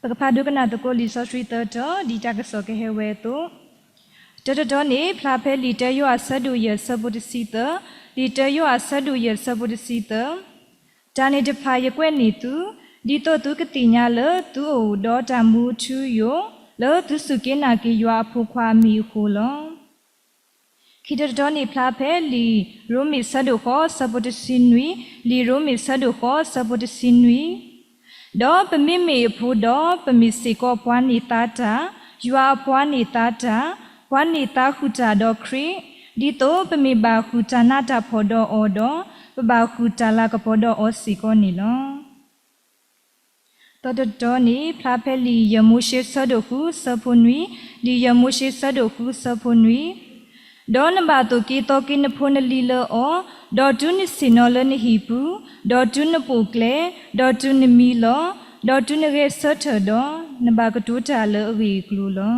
ပကဖးဒိကနၣ်သကိးလံာ်စီဆှံသၢတီၤ ဒ်တၢ်ကစီၣ်ကဟဲဝဲအသိး, တၢတတီၤန့ၣ် ဖျါဖဲလံာ်တၢယိၤဟၣ်အဆၢဒိၣ်ယဲၢ်အဆၢဖိတဆံသၢ, လံာ်တၢယိၤဟၣ်အဆၢဒိၣ်ယဲၢ်အဆၢဖိတဆံသၢ, တၢ်န့ၣ်တဖၣ်ယကွဲးန့ၢ်သု, ဒ်သိးသုကသ့ၣ်ညါလၢသုအိၣ်ဒီးတၢ်မူအထူအယိာ်, လၢသုစူၢ်က့ၤနာ်က့ၤယွၤအဖိခွါအမံၤအဃိလီၤ. ခံတတီၤန့ၣ်ဖျါဖဲလံာ်ရိမ့ၤဆၢဒိၣ်ဃိးဆၢဖိတဆံနွံ, လံာ်ရိမ့ၤဆၢဒိၣ်ဃိးဆၢဖိတဆံနွံ, ဒီးပမ့မ့ၢ်အဖိဒီး ပမ့ၢ်စ့ၢ်ကီးပှၤန့ၢ်သါတၢ်, ယွၤအပှၤန့ၢ်သါတၢ်, ပှၤန့ၢ်သါဃုာ်တၢ်ဒီးခရံာ်, ဒ်သိးပမ့ၢ်ဘၣ်ဃုာ်တၢ်နးတၢ်ဖှီၣ်ဒီးအီၤဒီး, ပဘၣ်ဃုာ်တၢ်လၤကပီၤဒီးအီၤစ့ၢ်ကီးန့ၣ်လီၤ. သီတတီၤန့ၣ် ဖျါဖဲလံာ်ယဲၢ်မိၤၡ့ဆၢဒိၣ်ဃုဆၢဖိနွံ, လံာ်ယဲၢ်မိၤၡ့ဆၢဒိၣ်ဃုဆၢဖိနွံ, ဒီးနဘၣ်သိၣ်က့ၤသီက့ၤနဖိနလံၤလၢအီၤ, ဒီးတုၤနဆ့ၣ်နီၤလၢနဟံၣ်ပူၤ, ဒီးတုၤနပိာ်ကျဲ, ဒီးတုၤနမံလီၤ, ဒီးတုၤနဂဲၤဆၢထၢၣ်ဒီး, နဘၣ်ကတိၤတၢ်လၢအဂ့ၢ်အကျိၤလီၤ.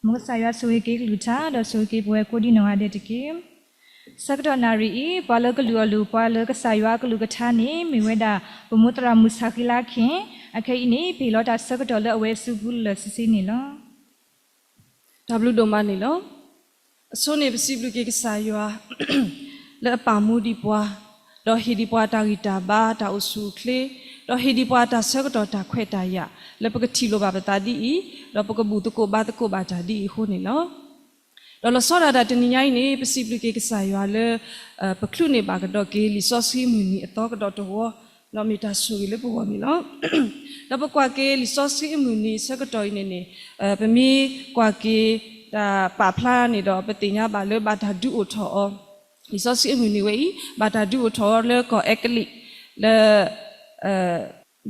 မ်ကစၢ်ယွၤဆိၣ်ဂ့ၤက့ၤကလုၢ်ကထါ ဒီးဆိၣ်ဂ့ၤက့ၤပဝဲကိးဒံနီၢ်ဂၤဒဲးတက့ၢ်. ဆၢကတီၢ်နၣ်ရံၣ်အံၤ ပှၤလၢကလုၢ်အီၣ်လုၢ်အပှၤလၢကစၢ်ယွၤအကလုၢ်ကထါန့ၣ် မ့ၢ်ဝဲဒၣ် ပမိၢ်သရၣ်မုၣ်ဆၣ်ဃံလါခ့ၣ်, အခဲအံၤန့ၣ် ပဟ့ၣ်လီၤတၢ်ဆၢကတီၢ်လၢအဝဲအစုပူၤလၢာ်လၢာ်ဆ့ဆ့န့ၣ်လီၤ. တၢ်ဘျုးဒိၣ်မးန့ၣ်လီၤ. အဆိန့ၣ်ပစံးဘျုးက့ၤကစၢ်ယွၤ လၢအပာ်မူဒံးပှၤ, ဒီးဟ့ၣ်ဒံးပှၤတၢ်ဂံၢ်တၢ်ဘါ တၢ်အိၣ်ဆူၣ်အိၣ်ချ့, ဒီးဟ့ၣ်ဒံးပှၤတၢ်ဆၢကတီၢ်တၢ်ခွဲးတၢ်ယာ် လၢပကထံၣ်လိာ်ဘၣ်ပသးဒ်အံၤ, ဒီးပကဘူၣ်သကိးဘါသကိးဘၣ်တၢ်ဒ်အံၤအဃိန့ၣ်လီၤ. ဒီးလီၤဆီဒၣ်တၢ်တနံၤညါအံၤန့ၣ် ပစံးဘျုးက့ၤကစၢ်ယွၤလၢ ပချုးန့ၢ်ဘၣ်ကဒီးက့ၤလံာ်စီဆှံအမုၢ်နံၤအသီကဒီးတဝီ, ဒီးမ့ၢ်တၢ်ဆိၣ်ဂ့ၤလၢပဂီၢ်န့ၣ်လီၤ. ဒီးပကွၢ်က့ၤလံာ်စီဆှံအမုၢ်နံၤဆၢကတီၢ်အံၤန့ၣ်န့ၣ်, ပမ့ၢ်ကွၢ်က့ၤတၢ်ပာ်ဖျါန့ၣ်ဒီး ပသ့ၣ်ညါဘၣ်လၢဘၣ်တၢ်ဒုးအိၣ်ထီၣ်အီၤ, လံာ်စီဆှံအမုၢ်နံၤဝဲအံၤ ဘၣ်တၢ်ဒုးအိၣ်ထီၣ်အီၤလၢကီၢ်အဲကလံး, လၢ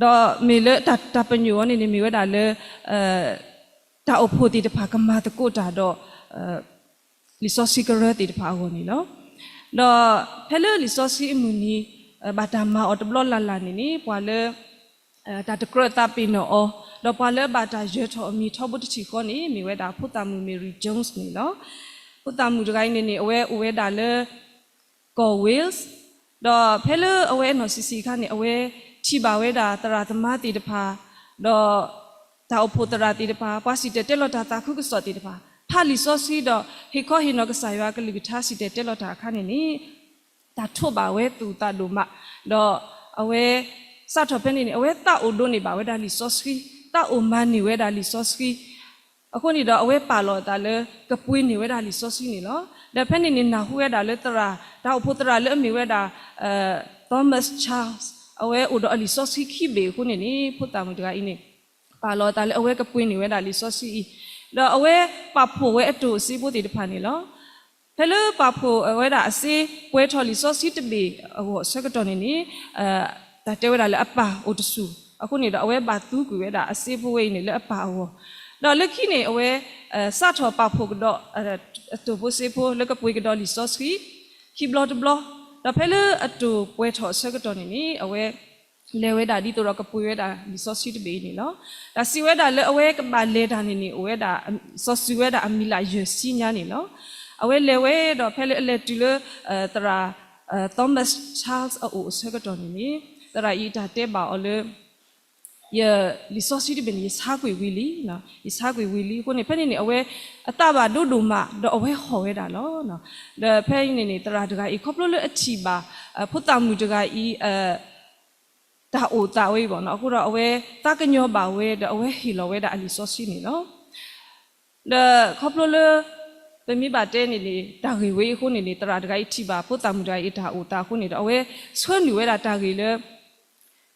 ဒီးမ့ၢ်လၢတၢ်ပညိၣ်အီၤန့ၣ်န့ၣ် မ့ၢ်ဝဲဒၣ်လၢ တၢ်အိၣ်ဖှိၣ်သ့ၣ်တဖၣ်ကမၤသကိးတၢ်ဒီး လံာ်စီဆှံကရၢသ့ၣ်တဖၣ်အဂီၢ်န့ၣ်လီၤ. ဒီးဖဲလၢလံာ်စီဆှံအမုၢ်နံၤ ဘၣ်တၢ်မၤအီၤတဘျီလၢ်လၢ်န့ၣ်န့ၣ် ပှၤလၢ တၢ်တကြၢးသးပ့ၤနီၣ်အီၤ, ဒီးပှၤလၢအဘၣ်တၢ်ယၢၤထီၣ်အမံၤထီဘိတထံၣ်ဃီန့ၣ် မ့ၢ်ဝဲဒၣ်ဖိသၣ်မုၣ် Mary Jones န့ၣ်လီၤ. ဖိသၣ်မုၣ်တဂၤအံၤန့ၣ်န့ၣ် အဝဲအိၣ်ဝဲဒၣ်လၢ ကီၢ် Wales, ဒီးဖဲလၢအဝဲအနီၢ်ဆံးဆံးအခါန့ၣ် အဝဲထံၣ်ဘၣ်ဝဲဒၣ်သရၣ်သမါသ့ၣ်တဖၣ်, ဒီးတၢ်အိၣ်ဖှိၣ်သရၣ်သ့ၣ်တဖၣ်, ပှၤစံၣ်တဲၤတဲလီၤတၢ်သးခုကစီၣ်သ့ၣ်တဖၣ်, ဖးလံာ်စီဆှံဒီး ဟ့ၣ်ခီဟ့ၣ်နီၤကစၢ်ယွၤကလုၢ်ကထါစံၣ်တဲၤတဲလီၤတၢ်အခါန့ၣ်န့ၣ် တၢ်ထိးဘၣ်ဝဲသူၣ်သးဒိၣ်မး, ဒီးအဝဲ စးထီၣ်ဖဲန့ၣ်န့ၣ် အဝဲသးအိၣ်ဒိးန့ၢ်ဘၣ်ဝဲဒၣ်လံာ်စီဆှံ, သးအိၣ်မၤန့ၢ်ဝဲဒၣ်လံာ်စီဆှံ, အဃိန့ၣ်ဒီး အဝဲပာ်လီၤအသးလၢ ကပှ့ၤန့ၢ်ဝဲဒၣ်လံာ်စီဆှံန့ၣ်လီၤ. ဒီးဖဲန့ၣ်န့ၣ် နၢ်ဟူဝဲဒၣ်လၢသရၣ်, တၢ်အိၣ်ဖှိၣ်သရၣ်လၢအမ့ၢ်ဝဲဒၣ် Thomas Charles အဝဲအိၣ်ဒီးအလံာ်စီဆှံခံဘ့ၣ်အဃိန့ၣ်န့ၣ် ဖိသၣ်မုၣ်တဂၤအံၤန့ၣ် ပာ်လီၤအသးလၢအဝဲကပှ့ၤန့ၢ်ဝဲဒၣ်လံာ်စီဆှံအံၤ, ဒီးအဝဲပာ်ဖှိၣ်ဝဲအတိၢ်အစ့ဖိသ့ၣ်တဖၣ်န့ၣ်လီၤ. ဖဲလၢပာ်ဖှိၣ်ဝဲဒၣ်အစ့ ပှဲၤထီၣ်လံာ်စီဆှံတဘ့ၣ်အဂီၢ်ဆၢကတီၢ်န့ၣ်န့ၣ် တၢ်တဲဝဲဒၣ်လၢအပၢ်အိၣ်တဆူၣ်, အဃိန့ၣ်ဒီး အဝဲဘၣ်သူကွံာ်ဝဲဒၣ်အစ့ဖိဝဲအံၤန့ၣ်လၢအပၢ်အဂီၢ်, ဒီးလၢခံန့ၣ် အဝဲ စးထီၣ်ပာ်ဖှိၣ်ကဒီး အတိၢ်ဖိစ့ဖိလၢကပှ့ၤကဒီးလံာ်စီဆှံ ခံဘျီတဘျီ, ဒီးဖဲလၢအတိၢ်ပှဲၤထီၣ်အဆၢကတီၢ်န့ၣ်န့ၣ် အဝဲ လဲၤဝဲဒၣ်ဒ်သိးဒီးကပှ့ၤဝဲဒၣ်လံာ်စီဆှံတဘ့ၣ်အံၤန့ၣ်လီၤ. တၢ်စံးဝဲဒၣ်လၢအဝဲကဘၣ်လဲၤတၢ်န့ၣ်န့ၣ် အိၣ်ဝဲဒၣ် စီၤစုၤဝဲဒၣ်အမံၤလၢယဲၢ်ဆံညါန့ၣ်လီၤ. အဝဲလဲၤဝဲဒီးဖဲလၢအလဲၤတုၤလၢ သရၣ် Thomas Charles အအိၣ်အဆၢကတီၢ်န့ၣ်န့ၣ် သရၣ်အံၤတၢ်တဲဘၣ်အီၤလၢ ယ လံာ်စီဆှံတဘ့ၣ်န့ၣ် ယဆါကွံာ်ဝံၤလံ, ယဆါကွံာ်ဝံၤလံအဃိန့ၣ် ဖဲန့ၣ်န့ၣ် အဝဲအသးဘၣ်ဒိဒိၣ်မး ဒီးအဝဲဟီၣ်ဝဲဒၣ်လီၤ. ဒီးဖဲအံၤန့ၣ်န့ၣ် သရၣ်တဂၤအံၤ ခီဖျိလၢအထံၣ်ဘၣ် ဖိသၣ်မုၣ်တဂၤအံၤ တၢ်အိၣ်သးဝဲအံၤဘၣ်နီၤ, အဃိဒီးအဝဲသးကညီၤဘၣ်ဝဲ ဒီးအဝဲဟ့ၣ်လီၤဝဲဒၣ်အလံာ်စီဆှံန့ၣ်လီၤ. ဒီးခီဖျိလၢ ပမ့ၢ်ဘၣ်တဲန့ၣ်န့ၣ် တၢ်ဂ့ၢ်ဝဲအံၤအဃိန့ၣ်န့ၣ် သရၣ်တဂၤအံၤထံၣ်ဘၣ် ဖိသၣ်မုၣ်တဂၤအံၤတၢ်အိၣ်သးအဃိန့ၣ်ဒီး အဝဲဆှၢနုာ်ဝဲဒၣ်တၢ်ဂ့ၢ်လၢ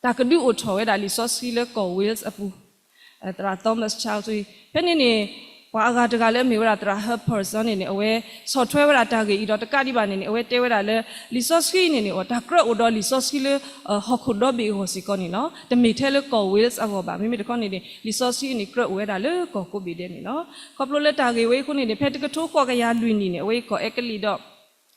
တၢ်ကဒုးအိၣ်ထီၣ်ဝဲဒၣ်လံာ်စီဆှံလၢကီၢ် Wales အပူၤ, သရၣ် Thomas Charles အံၤ ဖဲန့ၣ်န့ၣ် ပှၤအဂၤတဂၤလၢအမ့ၢ်ဝဲဒၣ်သရၣ် Hugh Perls န့ၣ်န့ၣ် အဝဲဆီၣ်ထွဲဝဲဒၣ်တၢ်ဂ့ၢ်အံၤဒီးတကးဒံးဘၣ်န့ၣ်န့ၣ် အဝဲတဲဝဲဒၣ်လၢ လံာ်စီဆှံန့ၣ်န့ၣ် တၢ်ကြၢးအိၣ်ဒီးလံာ်စီဆှံလၢ ဟီၣ်ခိၣ်ဒီဘ့ၣ်အဂီၢ်စ့ၢ်ကီးန့ၣ်လီၤ. တမ့ၢ်ထဲလၢကီၢ် Wales အဂီၢ်ဘၣ်. မ့မ့ၢ်တခီန့ၣ်န့ၣ် လံာ်စီဆှံန့ၣ်ကြၢးအိၣ်ဝဲဒၣ်လၢကီၢ်ကိးဘ့ၣ်ဒဲးန့ၣ်လီၤ. ခီဖျိလၢတၢ်ဂ့ၢ်ဝဲအံၤအဃိန့ၣ်န့ၣ် ဖဲတကထိဃိးကယၤလွံၢ်နံၣ်န့ၣ် အဝဲအံၤကီၢ်အဲကလံး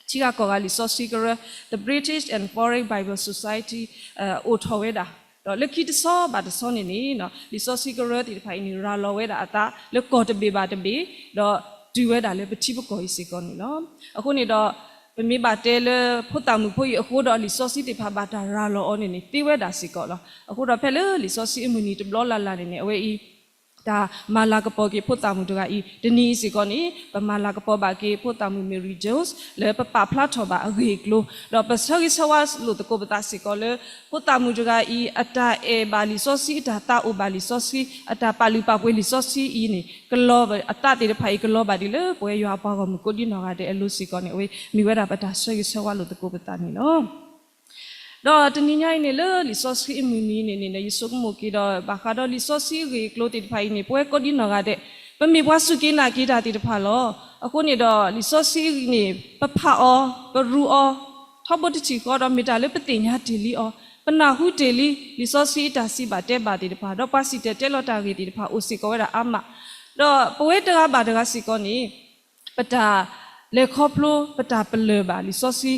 ဒီး ထံဂၤကီၢ်ဂၤလံာ်စီဆှံကရၢ The British and Foreign Bible Society အိၣ်ထီၣ်ဝဲဒၣ်, ဒီးလၢခံတဆီဘၣ်တဆီန့ၣ်န့ၣ် လံာ်စီဆှံကရၢသ့ၣ်တဖၣ်အံၤန့ၣ် ရၤလီၤဝဲဒၣ်အသးလၢကီၢ်တဘ့ၣ်ဘၣ်တဘ့ၣ်, ဒီးတုၤဝဲဒၣ်လၢပထံပကီၢ်အံၤစ့ၢ်ကီးန့ၣ်လီၤ. အဃိန့ၣ်ဒီး ပမ့ၢ်ဘၣ်တဲလၢဖိသၣ်မုၣ်ဖိအံၤအဃိဒီး လံာ်စီဆှံသ့ၣ်တဖၣ်ဘၣ်တၢ်ရၤလီၤအီၤန့ၣ်န့ၣ် သ့ဝဲဒၣ်စ့ၢ်ကီးလီၤ. အဃိဒီးဖဲလၢလံာ်စီဆှံအမုၢ်နံၤတဘျီလၢ်လၢ်န့ၣ်န့ၣ် အဝဲအံၤ တၢ်မၤလၤကပီၤက့ၤဖိသၣ်မုၣ်တဂၤအံၤ တနံၤအံၤစ့ၢ်ကီးန့ၣ် ပမၤလၤကပီၤဘၣ်က့ၤဖိသၣ်မုၣ် Mary Jones လၢပပာ်ဖျါထီၣ်ဘၣ်အဂ့ၢ်အကျိၤ ဒီးပဆၢဂ့ၤဆၢဝါလိာ်သကိးပသးစ့ၢ်ကီးလၢ ဖိသၣ်မုၣ်တဂၤအံၤ အတၢ်အဲၣ်ဘၣ်လံာ်စီဆှံ အတၢ်သးအိၣ်ဘၣ်လံာ်စီဆှံ အတၢ်ပာ်လုၢ်ပာ်ပှ့ၤလံာ်စီဆှံအံၤန့ၣ် ကလီၤ အသးသ့ၣ်တဖၣ်အံၤကလီၤဘၣ်ဒ်လၢပဝဲယွၤအပှၤဂီၢ်မုၢ်ကိးဒံနီၢ်ဂၤဒဲးအလိၤစ့ၢ်ကီးန့ၣ် အဝဲမ့ၢ်ဝဲဒၣ်ပတၢ်ဆၢဂ့ၤဆၢဝါလိာ်သကိးပသးန့ၣ်လီၤ. ဒီးတနံၤညါအံၤန့ၣ်လၢလံာ်စီဆှံအမုၢ်နံၤန့ၣ်န့ၣ် ယဆိကမိၣ်က့ၤဒီး ဘၣ်ဃးဒီးလံာ်စီဆှံအဂ့ၢ်အကျိၤသ့ၣ်တဖၣ်အံၤန့ၣ် ပဝဲကိးဒံနီၢ်ဂၤဒဲး ပမ့ၢ်ပှၤစူၢ်က့ၤနာ်က့ၤတၢ်သ့ၣ်တဖၣ်လီၤ. အဃိန့ၣ်ဒီး လံာ်စီဆှံအံၤန့ၣ် ပဖးအီၤ ပရူးအီၤ ထီဘိတထံၣ်ဃီဒီး မ့ၢ်တၢ်လၢပသ့ၣ်ညါတ့ၢ်လံအီၤ ပနၢ်ဟူတ့ၢ်လံ လံာ်စီဆှံအတၢ်စံးဘၣ်တဲဘၣ်သ့ၣ်တဖၣ် ဒီးပှၤစံၣ်တဲၤတဲလီၤတၢ်ဂ့ၢ်သ့ၣ်တဖၣ်အိၣ်စ့ၢ်ကီးဝဲဒၣ်အါမး ဒီးပဝဲတဂၤဘၣ်တဂၤစ့ၢ်ကီးန့ၣ် ပတၢ်လဲၤခီဖျိ ပတၢ်ပလၢၢ်ဘၣ်လံာ်စီဆှံ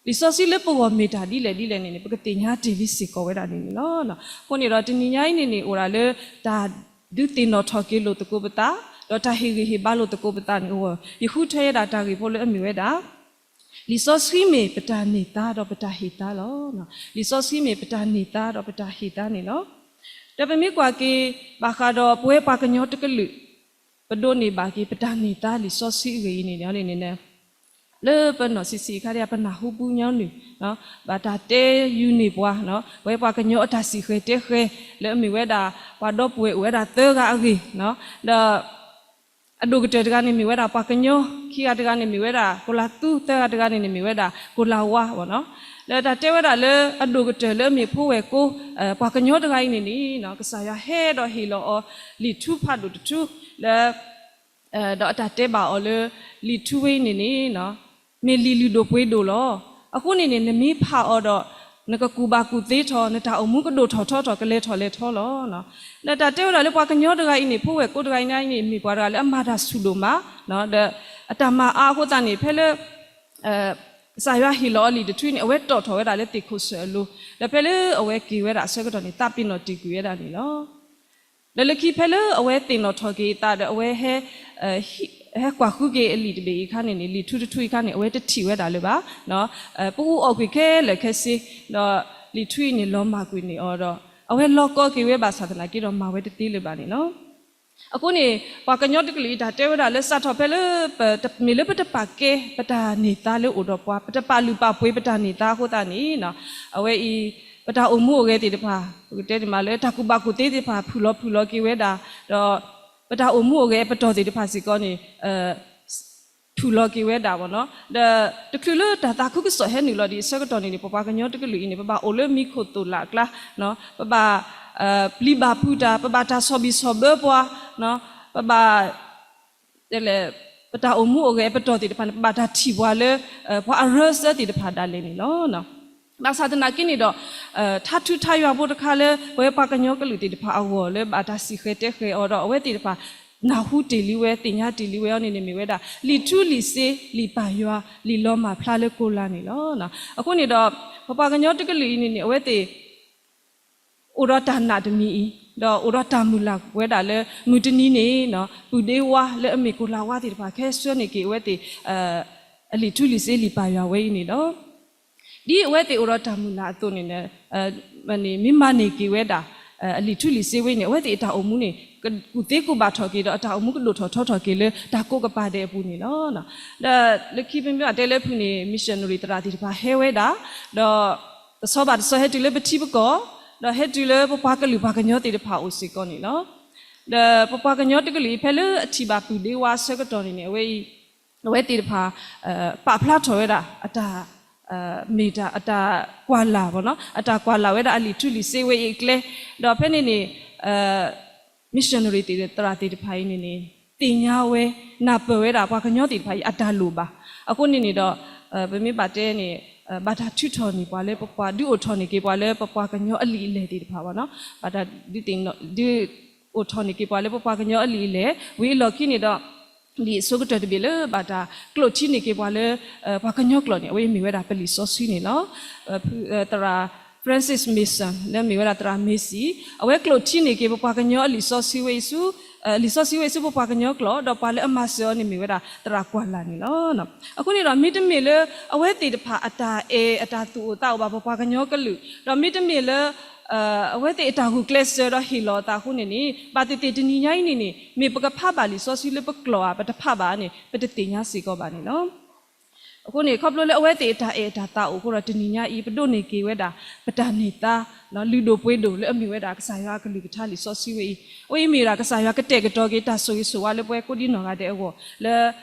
လံာ်စီဆှံလၢပဂီၢ်မ့ၢ်တၢ်ဒ်လဲၣ်ဒ်လဲၣ်န့ၣ်န့ၣ် ပကသ့ၣ်ညါတ့ၢ်လံစ့ၢ်ကီးဝဲဒၣ်န့ၣ်န့ၣ်လီၤ. အဃိန့ၣ်ဒီးတနံၤညါအံၤန့ၣ်န့ၣ် အိၣ်ဒၣ်လၢ တၢ်ဒုးသ့ၣ်နီၣ်ထီၣ်က့ၤလိာ်သကိးပသး ဒီးတၢ်ဟ့ၣ်ဂံၢ်ဟ့ၣ်ဘါလိာ်သကိးပသးန့ၣ်အဂီၢ် ယဃုထၢယဲဒၣ်တၢ်ဂ့ၢ်ဖိလၢအမ့ၢ်ဝဲဒၣ် လံာ်စီဆှံမ့ၢ်ပတၢ်န့ၢ်သါဒီးပတၢ်ဟ့ၣ်သါလီၤ. လံာ်စီဆှံမ့ၢ်ပတၢ်န့ၢ်သါဒီးပတၢ်ဟ့ၣ်သါန့ၣ်လီၤ. ဒီးပမ့ၢ်ကွၢ်က့ၤ ဘၣ်ဃးဒီးပဝဲပှၤကညီတကလုာ် ပဒိးန့ၢ်ဘၣ်က့ၤပတၢ်န့ၢ်သါလံာ်စီဆှံအဂ့ၢ်အံၤန့ၣ်န့ၣ် လၢပနီၢ်ဆံးဆံးအခါဒီး ပနၢ်ဟူပူညီနုၢ် ဘၣ်တၢ်တဲယုာ်န့ၢ်ပှၤ ပဝဲပှၤကညီအတၢ်စံၣ်ဃဲၤတဲဃဲၤ လၢအမ့ၢ်ဝဲဒၣ် ပှၤဒီပုၢ်ဝဲၢ်အိၣ်ဝဲဒၣ်သၢဂၤအဂ့ၢ် ဒီး အဒိၣ်ကတၢၢ်တဂၤန့ၣ်မ့ၢ်ဝဲဒၣ်ပှၤကညီ ခံဂၤတဂၤန့ၣ်မ့ၢ်ဝဲဒၣ်ကိၤလၤသူ သၢဂၤတဂၤန့ၣ်န့ၣ်မ့ၢ်ဝဲဒၣ်ကိၤလၤဝါဘၣ်နီၤ. လၢတၢ်တဲဝဲဒၣ်လၢအဒိၣ်ကတၢၢ်လၢအမ့ၢ်ဖိဝဲၢ်ကိ ပှၤကညီတဂၤအံၤန့ၣ်န့ၣ် ကစၢ်ယွၤဟဲဒီးဟ့ၣ်လီၤအီၤ လံာ်ထူဖးဒိၣ်တထူ လၢ ဒီးအတၢ်တဲဘၣ်အီၤလၢ လံာ်ထူဝဲအံၤန့ၣ်န့ၣ် မ့ၢ်လံာ်လုၢ်ဒိၣ်ပှ့ၤဒိၣ်လီၤ. အဃိန့ၣ်န့ၣ် နမ့ၢ်ဖးအီၤဒီး နကကူၣ်ဘၣ်ကူၣ်သ့ထီၣ် နတၢ်အိၣ်မူကဒိၣ်ထီၣ်ထီထီၣ် ကလဲၤထီၣ်လဲၤထီလီၤ. ဒီးတၢ်တဲဝဲဒၣ်လၢပှၤကညီတဂၤအံၤန့ၣ် ဖိဝဲၢ်ကိတဂၤအံၤန့ၣ် မ့ၢ်ပှၤတဂၤလၢအမၤတၢ်ဆူၣ်ဒိၣ်မး ဒီးအတၢ်မၤအါအဃိသတးန့ၣ် ဖဲလၢ ကစၢ်ယွၤဟ့ၣ်လီၤအီၤလံာ်တထူန့ၣ် အဝဲတီၣ်ထီၣ်ဝဲဒၣ်လၢသ့ၣ်ခိၣ်ဆၢၣ်အလိၤ ဒီးဖဲလၢအဝဲက့ၤဝဲဒၣ်အဆၢကတီၢ်န့ၣ် သးပ့ၤနီၣ်တ့ၢ်ကွံာ်ဝဲဒၣ်န့ၣ်လီၤ. ဒီးလၢခံဖဲလၢအဝဲသ့ၣ်နီၣ်ထီၣ်က့ၤအသးဒီးအဝဲ ဟဲကွၢ်ဃုက့ၤအလံာ်တဘ့ၣ်အံၤအခါန့ၣ်န့ၣ် လံာ်ထူတထူအံၤအခါန့ၣ် အဝဲတထံၣ်ဝဲဒၣ်လၢၤဘၣ်. ပအူအီၣ်ကွံာ်ခဲလၢာ်ခဲဆ့ ဒီးလံာ်ထူအံၤန့ၣ်လီၤမၢ်ကွံာ်န့ၢ်အီၤဒီး အဝဲလီၤကီက့ၤဝဲဘၣ်ဆၣ်သနာ်က့ဒီးမၤဝဲတသ့လၢၤဘၣ်န့ၣ်လီၤ. အဃိန့ၣ် ပှၤကညီတကလုာ်အံၤတၢ်တဲဝဲဒၣ်လၢစးထီၣ်ဖဲလၢ မ့ၢ်လၢပတပာ်ကဲပတၢ်န့ၢ်သါလၢအိၣ်ဒီးပှၤ ပတပာ်လုၢ်ပာ်ပှ့ၤပတၢ်န့ၢ်သါအဃိသတးန့ၣ် အဝဲအံၤ ပတၢ်အိၣ်မူအိၣ်ဂဲၤသ့ၣ်တဖၣ် ပကတဲန့ၣ်မးလၢတၢ်ကူၣ်ဘၣ်ကူၣ်သ့သ့ၣ်တဖၣ် ဖုၣ်လီၤဖုၣ်လီၤက့ၤဝဲဒၣ် ဒီး ပတၢ်အိၣ်မူအိၣ်ဂဲၤအပတီၢ်သ့ၣ်တဖၣ်စ့ၢ်ကီးန့ၣ် ဖုၣ်လီၤက့ၤဝဲဒၣ်ဘၣ်နီၤ ဒီးတချုးလၢတၢ်သးခုကစီၣ်ဟဲနုာ်လီၤဒံးအဆၢကတီၢ်န့ၣ်န့ၣ် ပပှၤကညီတကလုာ်အံၤန့ၣ် ပဘၣ်အိၣ်လၢမံခိၣ်သိၣ်လၣ်အကျါ ပဘၣ် ပျံၤဘၣ်ဖုးတၢ် ပဘၣ်တၢ်ဆီၣ်ဘံၣ်ဆီၣ်ဘၢပှၤ ပဘၣ် ပတၢ်အိၣ်မူအိၣ်ဂဲၤအပတီၢ်သ့ၣ်တဖၣ်န့ၣ် ပဘၣ်တၢ်ထံၣ်ပှၤလၢ ပှၤအရၢစၢၤသ့ၣ်တဖၣ်ဒၣ်လဲာ်န့ၣ်လီၤ. ဘၣ်ဆၣ်သနာ်က့န့ၣ်ဒီး ထါထုထါယွၤဖိတခါလၢ ပဝဲပှၤကညီကလုာ်သ့ၣ်တဖၣ်အဂီၢ်လၢဘၣ်တၢ်စံၣ်ဃဲၤတဲဃဲၤအီၤဒီး အဝဲသ့ၣ်တဖၣ် နၢ်ဟူတ့ၢ်လံဝဲ သ့ၣ်ညါတ့ၢ်လံဝဲအီၤန့ၣ်န့ၣ်မ့ၢ်ဝဲဒၣ် လံာ်ထူလံာ်စ့ လံာ်ပၢ်ယွၤ လံာ်လီၤမၢ်ဖျါလၢကိးလါန့ၣ်လီၤ. အဃိန့ၣ်ဒီး ပပှၤကညီတကလုာ်အံၤန့ၣ်န့ၣ် အဝဲသ့ၣ် အိၣ်ဒီးတၢ်နာ်တမံၤအံၤ ဒီးအိၣ်ဒီးတၢ်မုၢ်လၢ်ဝဲဒၣ်လၢ မုၢ်တနံၤန့ၣ် ပုၢ်ဒ့ဝါလၢအမ့ၢ်ကိၤလၤဝါသ့ၣ်တဖၣ် ကဟဲဆှၢန့ၢ်က့ၤအဝဲသ့ၣ် အလံာ်ထူလံာ်စ့လံာ်ပၢ်ယွၤဝဲအံၤန့ၣ်လီၤ. ဒ်အဝဲသ့ၣ်အိၣ်ဒီးတၢ်မုၢ်လၢ်အသိးန့ၣ် မ့ၢ်မၤန့ၢ်က့ၤဝဲဒၣ် အလံာ်ထူလံာ်စ့ဝဲအံၤန့ၣ် အဝဲသ့ၣ်အတၢ်အိၣ်မူန့ၣ် ကူၣ်သ့ကူၣ်ဘၣ်ထီၣ်က့ၤဒီးအတၢ်အိၣ်မူကဒိၣ်ထီၣ်ထီထီၣ်က့ၤလၢတၢ်ကိးကပၤဒဲးအပူၤန့ၣ်လီၤ. ဒီးလၢခံပမ့ၢ်ဘၣ်တဲလၢဖုၣ်န့ၣ် missionary သရၣ်သ့ၣ်တဖၣ်ဟဲဝဲဒၣ် ဒီး တဆီဘၣ်တဆီဟဲတုၤလၢပထံပကီၢ် ဒီးဟဲတုၤလၢပပှၤကလုာ်ပှၤကညီသ့ၣ်တဖၣ်အအိၣ်စ့ၢ်ကီးန့ၣ်လီၤ. ဒီးပပှၤကညီတကလုာ်အံၤဖဲလၢအထံၣ်ဘၣ်ပုၢ်ဒ့ဝါအဆၢကတီၢ်န့ၣ်န့ၣ် အဝဲအံၤ အဝဲသ့ၣ်တဖၣ် ပာ်ဖျါထီၣ်ဝဲဒၣ် အတၢ် မ့ၢ်တၢ် အတၢ်ကွၢ်လၢ်ဘၣ်နီၤ အတၢ်ကွၢ်လၢ်ဝဲဒၣ်အလံာ်ထူလံာ်စ့ဝဲအံၤအကျဲ ဒီးဖဲန့ၣ်န့ၣ် missionary သ့ၣ်သရၣ်သ့ၣ်တဖၣ်အံၤန့ၣ်န့ၣ် သ့ၣ်ညါဝဲ နၢ်ပၢၢ်ဝဲဒၣ်ပှၤကညီသ့ၣ်တဖၣ်အံၤအတၢ်လိၣ်ဘၣ်. အဃိန့ၣ်န့ၣ်ဒီး ပမ့ၢ်ဘၣ်တဲန့ၣ် ဘၣ်တၢ်ထုးထီၣ်န့ၢ်ပှၤလၢပပှၤ ဒုးအိၣ်ထီၣ်န့ၢ်က့ၤပှၤလၢပပှၤကညီအလံာ်အလဲၢ်သ့ၣ်တဖၣ်ဘၣ်နီၤ ဘၣ်တၢ် ဒုးအိၣ်ထီၣ်န့ၢ်က့ၤပှၤလၢပပှၤကညီအလံာ်အလဲၢ် ဝံၤအလီၢ်ခံန့ၣ်ဒီး လံာ်အဆိကတၢၢ်တဘ့ၣ်လၢဘၣ်တၢ်ကျိၣ်ထံန့ၢ်က့ၤပှၤလၢ ပှၤကညီကျိာ်န့ၣ် အဝဲအံၤမ့ၢ်ဝဲဒၣ်ပလံာ်စီဆှံန့ၣ်လီၤ. သရၣ် Francis Mason လၢမ့ၢ်ဝဲဒၣ်သရၣ် Mason အဝဲကျိၣ်ထံန့ၢ်က့ၤပပှၤကညီအလံာ်စီဆှံဝဲအံၤဆူ လံာ်စီဆှံဝဲအံၤဆူပပှၤကညီကျိာ် ဒီးပှၤလၢအမၤစၢၤအီၤန့ၣ်မ့ၢ်ဝဲဒၣ်သရၣ်ကွၢ်လၢ်န့ၣ်လီၤ. အဃိန့ၣ်ဒီး မ့တမ့ၢ်လၢအဝဲသ့ၣ်တဖၣ်အတၢ်အဲၣ်အတၢ်သူၣ်အိၣ်သးအိၣ်ဘၣ်ပပှၤကညီကလုာ်, ဒီးမ့တမ့ၢ်လၢ အဝဲသ့ၣ်အတၢ်ဂုာ်ကျဲးစၢးဒီးဟ့ၣ်လီၤအသးအဃိန့ၣ်န့ၣ် ဘၣ်သ့ၣ်သ့ၣ်တနံၤညါအံၤန့ၣ်န့ၣ် မ့ၢ်ပကဖးဘၣ်လံာ်စီဆှံလၢပကျိာ်ဧါ ပတဖးဘၣ်န့ၣ် ပတသ့ၣ်ညါစ့ၢ်ကီးဘၣ်န့ၣ်လီၤ. အဃိန့ၣ် ခီဖျိလၢအဝဲသ့ၣ်အတၢ်အဲၣ်အတၢ်သးအိၣ်အဃိဒီး တနံၤညါအံၤ ပဒိးန့ၢ်က့ၤဝဲဒၣ် ပတၢ်န့ၢ်သါ လုၢ်ဒိၣ်ပှ့ၤဒိၣ်လၢအမ့ၢ်ဝဲဒၣ်ကစၢ်ယွၤအကလုၢ်ကထါလံာ်စီဆှံဝဲအံၤ, အဝဲအံၤမ့ၢ်ဝဲဒၣ်ကစၢ်ယွၤကတဲာ်ကတီၤက့ၤတၢ်ဆိၣ်ဂ့ၤဆိၣ်ဝါလၢပဝဲကိးဒံနီၢ်ဂၤဒဲးအဂီၢ် လၢ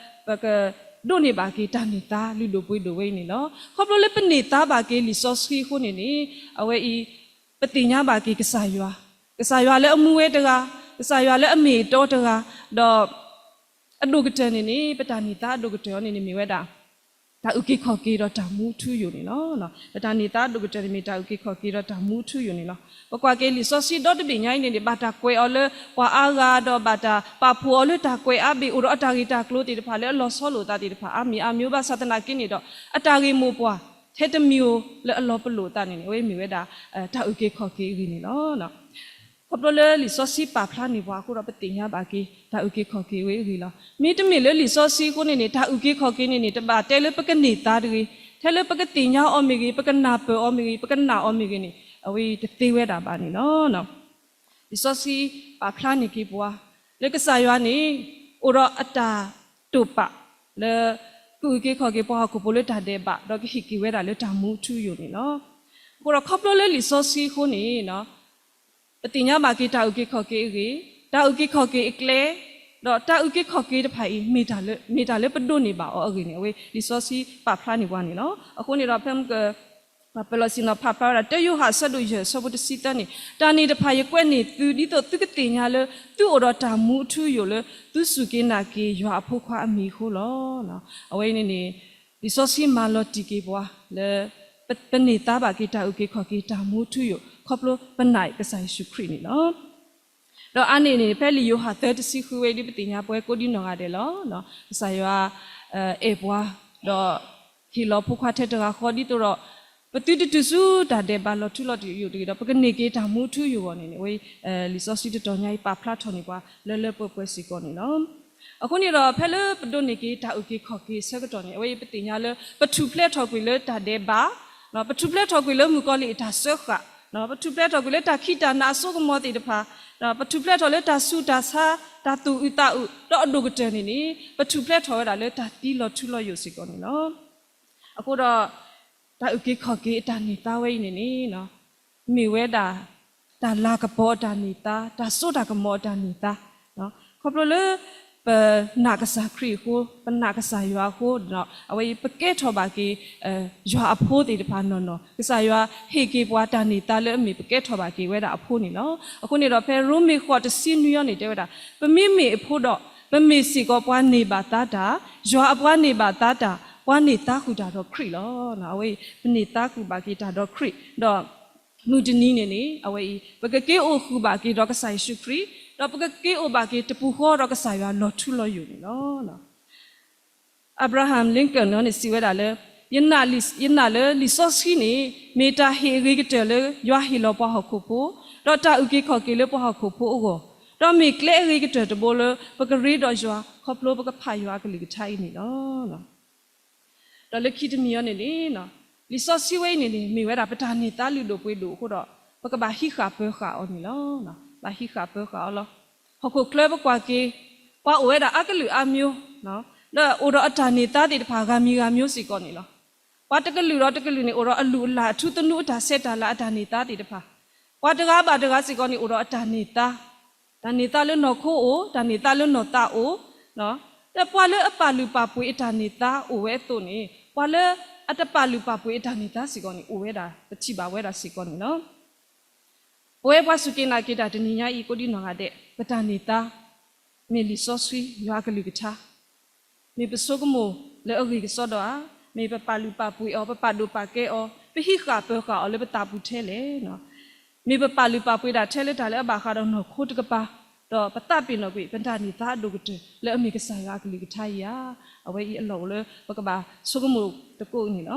ပက ဒိးန့ၢ်ဘၣ်က့ၤတၢ်န့ၢ်သါလုၢ်ဒိၣ်ပှ့ၤဒိၣ်ဝဲအံၤန့ၣ်လီၤ. ခီဖျိလၢပန့ၢ်သါဘၣ်က့ၤလံာ်စီဆှံအဃိန့ၣ်န့ၣ် အဝဲအံၤ ပသ့ၣ်ညါဘၣ်က့ၤကစၢ်ယွၤ, ကစၢ်ယွၤလၢအမူဝဲတဂၤ, ကစၢ်ယွၤလၢအမ့ၢ်အတီတဂၤ, ဒီး အဒိၣ်ကတၢၢ်န့ၣ်န့ၣ် ပတၢ်န့ၢ်သါအဒိၣ်ကတၢၢ်အီၤန့ၣ်န့ၣ် မ့ၢ်ဝဲဒၣ် တၢ်အုၣ်က့ၤခီၣ်က့ၤဒီးတၢ်မူထူယိာ်န့ၣ်လီၤ. ပတၢ်န့ၢ်သါအဒိၣ်ကတၢၢ်န့ၣ်မ့ၢ်တၢ်အုၣ်က့ၤခီၣ်က့ၤဒီးတၢ်မူထူယိာ်န့ၣ်လီၤ. ပကွၢ်က့ၤလံာ်စီဆှံဒီတဘ့ၣ်ညါအံၤန့ၣ်န့ၣ် ဘၣ်တၢ်ကွဲးအီၤလၢပှၤအါဂၤဒီးဘၣ်တၢ်ပာ်ဖှိၣ်အီၤလၢတၢ်ကွဲးအါဘ့ၣ် အိၣ်ဒီးအတၢ်ဂ့ၢ်တၢ်ကျိၤသ့ၣ်တဖၣ်လၢအလီၤဆီလိာ်အသးသ့ၣ်တဖၣ် အါမံၤအါမံၤ ဘၣ်ဆၣ်သနာ်က့န့ၣ်ဒီး အတၢ်ဂ့ၢ်မိၢ်ပှၢ် ထဲတမံၤဧိၤလၢအလီၤပလိာ်အသးန့ၣ်န့ၣ် အဝဲမ့ၢ်ဝဲဒၣ် တၢ်အုၣ်က့ၤခီၣ်က့ၤအဂ့ၢ်န့ၣ်လီၤ. ခီဖျိလၢလံာ်စီဆှံပာ်ဖျါန့ၢ်ပှၤအဃိဒီး ပသ့ၣ်ညါဘၣ်က့ၤ တၢ်အုၣ်က့ၤခီၣ်က့ၤဝဲအဂ့ၢ်လီၤ. မ့တမ့ၢ်လၢလံာ်စီဆှံအဃိန့ၣ်န့ၣ် တၢ်အုၣ်က့ၤခီၣ်က့ၤန့ၣ်န့ၣ် တဘၣ်တဲလၢပကန့ၢ်သါတဂ့ၤ, ထဲလၢပကသ့ၣ်ညါအီၤမ့ၢ်ဂ့ၤ, ပကနၢ်ပၢၢ်အီၤမ့ၢ်ဂ့ၤ, ပကနာ်အီၤမ့ၢ်ဂ့ၤန့ၣ် အဝဲအံၤတသ့ဝဲဒၣ်ဘၣ်န့ၣ်လီၤ. လံာ်စီဆှံပာ်ဖျါန့ၢ်က့ၤပှၤ လၢကစၢ်ယွၤန့ၣ် အိၣ်ဒီးအတၢ်တိာ်ပာ်လၢ ကအုၣ်က့ၤခီၣ်က့ၤပှၤဟီၣ်ခိၣ်ဖိလၢတၢ်ဒဲးဘး ဒီးကဟ့ၣ်က့ၤဝဲဒၣ်လၢတၢ်မူထူယိာ်န့ၣ်လီၤ. အဃိဒီးခီဖျိလၢလံာ်စီဆှံအဃိန့ၣ် ပသ့ၣ်ညါဘၣ်က့ၤတၢ်အုၣ်က့ၤခီၣ်က့ၤအဂ့ၢ်, တၢ်အုၣ်က့ၤခီၣ်က့ၤအကျဲ, ဒီးတၢ်အုၣ်က့ၤခီၣ်က့ၤတဖၣ်အံၤ မ့ၢ်တၢ်လၢပဒိးန့ၢ်ဘၣ်အီၤအဂ့ၢ်န့ၣ် အဝဲလံာ်စီဆှံပာ်ဖျါန့ၢ်ပှၤန့ၣ်လီၤ. အဃိန့ၣ်ဒီးဖဲမုၢ်က ပၢၢ်လီၤဆ့ၣ်နီၤဖးဖျါဝဲဒၣ် တၢယိၤဟၣ်အဆၢဒိၣ်ယဲၢ်အဆၢဖိတဆံသၢန့ၣ်, တၢ်န့ၣ်တဖၣ်ယကွဲးန့ၢ်သု ဒ်သိးသုကသ့ၣ်ညါလၢ သုအိၣ်ဒီးတၢ်မူအထူအယိာ်လၢ သုစူၢ်က့ၤနာ်က့ၤယွၤအဖိခွါအမံၤအဃိလီၤ. အဝဲအံၤန့ၣ်န့ၣ် လံာ်စီဆှံမၤလီၤတံၢ်က့ၤပှၤလၢ ပန့ၢ်သါဘၣ်က့ၤတၢ်အုၣ်က့ၤခီၣ်က့ၤ တၢ်မူထူယိာ် ခီဖျိပနာ်ကစၢ်ယ့ၣ်ၡူးခရံာ်န့ၣ်လီၤ. ဒီးအါန့ၢ်န့ၣ် ဖဲလံာ်ယိၤဟၣ်သၢတဆံဃုဝဲအံၤ ဒ်ပသ့ၣ်ညါပဝဲကိးဒံနီၢ်ဂၤဒဲးလီၤ. ကစၢ်ယွၤ အဲၣ်ပှၤ ဒီး ဟ့ၣ်လီၤဖိခွါထဲတဂၤဃီဒ်သိးဒီး ပသုတတုၤဆူတၢ်ဒဲးဘးလီၤထူလီၤယိာ်တဂ့ၤဒီး ပကန့ၢ်က့ၤတၢ်မူထူယိာ်အဂီၢ်န့ၣ်န့ၣ် အဝဲ လံာ်စီဆှံတတီၤညါအံၤ ပာ်ဖျါထီၣ်န့ၢ်ပှၤလၢလၢပှဲၤပှဲၤစ့ၢ်ကီးန့ၣ်လီၤ. အဃိန့ၣ်ဒီး ဖဲလၢပဒိးန့ၢ်က့ၤတၢ်အုၣ်က့ၤခီၣ်က့ၤအဆၢကတီၢ်န့ၣ် အဝဲအံၤပသ့ၣ်ညါလၢ ပထူၣ်ဖျဲးထီၣ်ကွံာ်လၢတၢ်ဒဲးဘး, ပထူၣ်ဖျဲးထီၣ်ကွံာ်လၢမုၣ်ကီၤလံၢ်အတၢ်စၢဃာ်, ပထူၣ်ဖျဲးထီၣ်ကွံာ်လၢတၢ်ခံးတၢ်နးအစိကမီၤသ့ၣ်တဖၣ်, ပထူၣ်ဖျဲးထီၣ်လၢတၢ်ဆူးတၢ်ဆါ, တၢ်သူၣ်အုးသးအုး, ဒီးအဒိၣ်ကတၢၢ်န့ၣ်န့ၣ် ပထူၣ်ဖျဲးထီၣ်ဝဲဒၣ်လၢတၢ်သံလီၤထူလီၤယိာ်စ့ၢ်ကီးန့ၣ်လီၤ. အဃိဒီး တၢ်အုၣ်က့ၤခီၣ်က့ၤအတၢ်န့ၢ်သါဝဲအံၤန့ၣ်န့ၣ် မ့ၢ်ဝဲဒၣ် တၢ်လၤကပီၤအတၢ်န့ၢ်သါ, တၢ်စိတၢ်ကမီၤအတၢ်န့ၢ်သါ, ခီဖျိလၢ ပနာ်ကစၢ်ခရံာ်အဃိ, ပနာ်ကစၢ်ယွၤအဃိ, အဝဲအံၤပကဲထီၣ်ဘၣ်က့ၤ ယွၤအဖိသ့ၣ်တဖၣ်နီၢ်နီၢ်, ကစၢ်ယွၤဟ့ၣ်က့ၤပှၤတၢ်န့ၢ်သါလၢအမ့ၢ်ပကဲထီၣ်ဘၣ်က့ၤဝဲဒၣ်အဖိန့ၣ်လီၤ. အဃိန့ၣ်ဒီး ဖဲရိမ့ၤဃိးတဆံနွံအံၤန့ၣ် တဲဝဲဒၣ်, ပမ့မ့ၢ်အဖိဒီး ပမ့ၢ်စ့ၢ်ကီးပှၤန့ၢ်ဘၣ်သါတၢ်, ယွၤအပှၤန့ၢ်ဘၣ်သါတၢ်, ပှၤန့ၢ်သါဃုာ်တၢ်ဒီးခရံာ်လီၤ. အဝဲအံၤ ပန့ၢ်သါဃုာ်ဘၣ်က့ၤတၢ်ဒီးခရံာ်, ဒီး မုၢ်တနံၤန့ၣ်န့ၣ် အဝဲအံၤ ပကက့ၤအိၣ်ဃုာ်ဘၣ်က့ၤဒီးကစၢ်ယ့ၣ်ၡူးခရံာ်, ဒီးပကက့ၤအိၣ်ဘၣ်က့ၤတပူၤဃီဒီးကစၢ်ယွၤလီၤထူလီၤယိာ်န့ၣ်လီၤ. Abraham Lincoln န့ၣ်စံးဝဲဒၣ်လၢ ယနာ်လၢလံာ်စီဆှံန့ၣ် မ့ၢ်တၢ်ဟ့ၣ်အဂ့ၤကတၢၢ်လၢယွၤဟ့ၣ်လီၤပှၤဟီၣ်ခိၣ်ဖိ, ဒီးတၢ်အုၣ်က့ၤခီၣ်က့ၤလၢပှၤဟီၣ်ခိၣ်ဖိအဂီၢ်, ဒီးမ့ၢ်ကျဲအဂ့ၤကတၢၢ်တဘိလၢပကရ့ဒီးယွၤ ခီဖျိပကဖးယွၤအကလုၢ်ကထါအံၤန့ၣ်လီၤ. ဒီးလၢခံတမံၤအံၤန့ၣ်န့ၣ် လံာ်စီဆှံဝဲအံၤန့ၣ်န့ၣ် မ့ၢ်ဝဲဒၣ်ပတၢ်န့ၢ်သါလုၢ်ဒိၣ်ပှ့ၤဒိၣ်အဃိဒီး ပကဘၣ်ဟံးဃာ်ပၢၤဃာ်အီၤန့ၣ်လီၤ. ဘၣ်ဟံးဃာ်ပၢၤဃာ်အီၤလီၤ. ဟီၣ်ခိၣ်ချၢပကွၢ်က့ၤ ပှၤအိၣ်ဝဲဒၣ်အါကလုာ်အါမျိုး, ဒီးအိၣ်ဒီးအတၢ်န့ၢ်သါသ့ၣ်တဖၣ်ဂၤမံၤဂၤမျိုးစ့ၢ်ကီးန့ၣ်လီၤ. ပှၤတကလုာ်ဒီးတကလုာ်န့ၣ် အိၣ်ဒီးအလုၢ်အလၢ် အထူသနူအတၢ်ဆဲးတၢ်လၤအတၢ်န့ၢ်သါသ့ၣ်တဖၣ်, ပှၤတဂၤဘၣ်တဂၤစ့ၢ်ကီးန့ၣ် အိၣ်ဒီးအတၢ်န့ၢ်သါ တၢ်န့ၢ်သါလၢနီၢ်ခိအိၣ်, တၢ်န့ၢ်သါလၢနီၢ်သးအိၣ်, ဒီးပှၤလၢအပာ်လုၢ်ပာ်ပှ့ၤအတၢ်န့ၢ်သါအိၣ်ဝဲအသိးန့ၣ် ပှၤလၢအတပာ်လုၢ်ပာ်ပှ့ၤအတၢ်န့ၢ်သါစ့ၢ်ကီးန့ၣ် အိၣ်ဝဲဒၣ် ပထံၣ်ဘၣ်ဝဲဒၣ်စ့ၢ်ကီးန့ၣ်လီၤ. ပဝဲပှၤစူၢ်က့ၤနာ်က့ၤတၢ်တနံၤညါအံၤ ကိးဒံနီၢ်ဂၤဒဲး ပတၢ်န့ၢ်သါ မ့ၢ်လံာ်စီဆှံ ယွၤအကလုၢ်ကထါ မ့ၢ်ပဆိကမိၣ်လၢအဂ့ၢ်ကစီဒီဧါ, မ့ၢ်ပပာ်လုၢ်ပာ်ပှ့ၤအီၤ, ပပာ်ဒိၣ်ပာ်ကဲအီၤ, ပဟံးဃာ်ပၢၤဃာ်အီၤလၢပသးပူၤထဲလဲၣ်. မ့ၢ်ပပာ်လုၢ်ပာ်ပှ့ၤဒၣ်ထဲလၢတၢ်လၢအဘၣ်ဃးဒီးနီၢ်ခိတကပၤ, ဒီးပသးပ့ၤနီၣ်ကွံာ် ပတၢ်န့ၢ်သါအဒိၣ်ကတၢၢ်လၢအမ့ၢ်ကစၢ်ယွၤအကလုၢ်ကထါအံၤဧါ. အဝဲအံၤအလီၢ်အိၣ်လၢပကဘၣ်ဆိကမိၣ်သကိးန့ၣ်လ